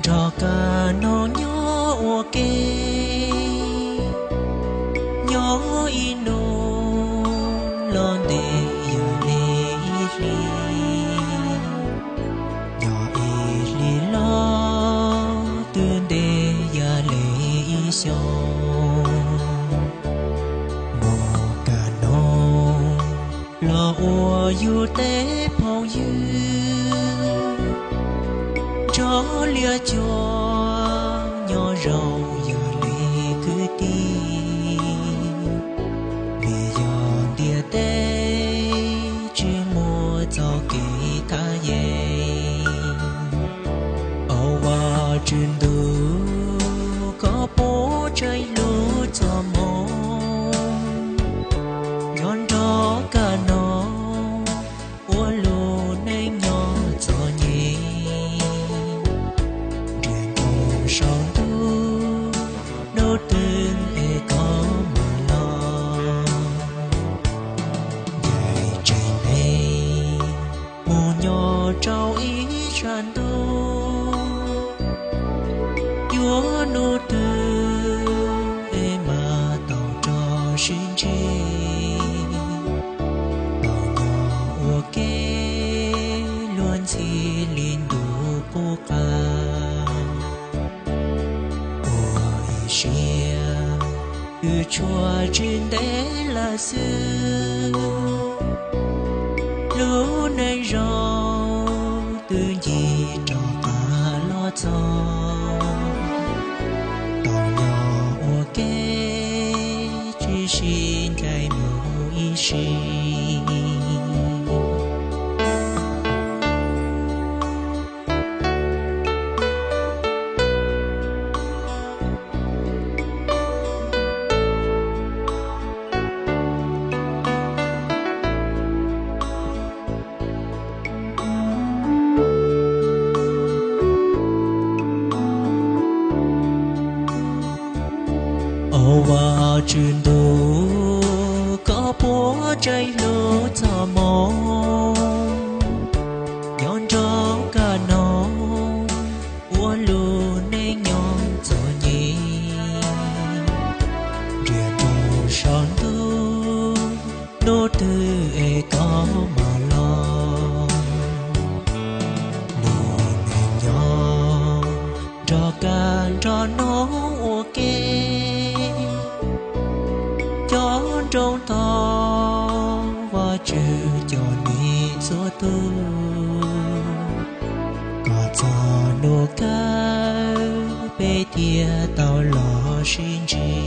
Nrog kab noog nyob ua ke, nyob ib hnub los ntev yam li ib hlis, nyob ib hlis los twb ntev yam li ib xyoos. Mus kab noog los ua yus tej phooj ywg, nrog liab cuab nyob zoo yam li kwv tij. Vim yog ntiaj teb tsis muaj txoj kev thaj yeeb, au Vajtswv ntuj, koj puas tseem hlub txoj hmoo, nyob nrog kab noog ua lub neej nyob txom nyem, nriam nroos saum ntuj, hnub twg es koj mam los. Ncaim tsev neeg mus nyob rau ib sab ntuj, yuav hnub twg es mam tau rov sib ntsib, tau nyob ua ke luag ntxhi li ntuj qub qab. Ua ib siab twb tshuav tsis ntev lawm xwb, lub neej zoo twb ncig rov qab los txog, tau nyob ua ke tsis sib ncaim mus ib sim. Au Vajtswv ntuj, koj puas tseem hlub txoj hmoo, nyob nrog kab noog ua lub neej nyob txom nyem, nriam nroos saum ntuj, hnub twg es koj mam los. Lub neej nyob nrog kab nrog noog ua ke, cov nroog tog Vajtswv cov neeg txhua tus, kom txog hnub kawg peb thiaj tau los sib ntsib.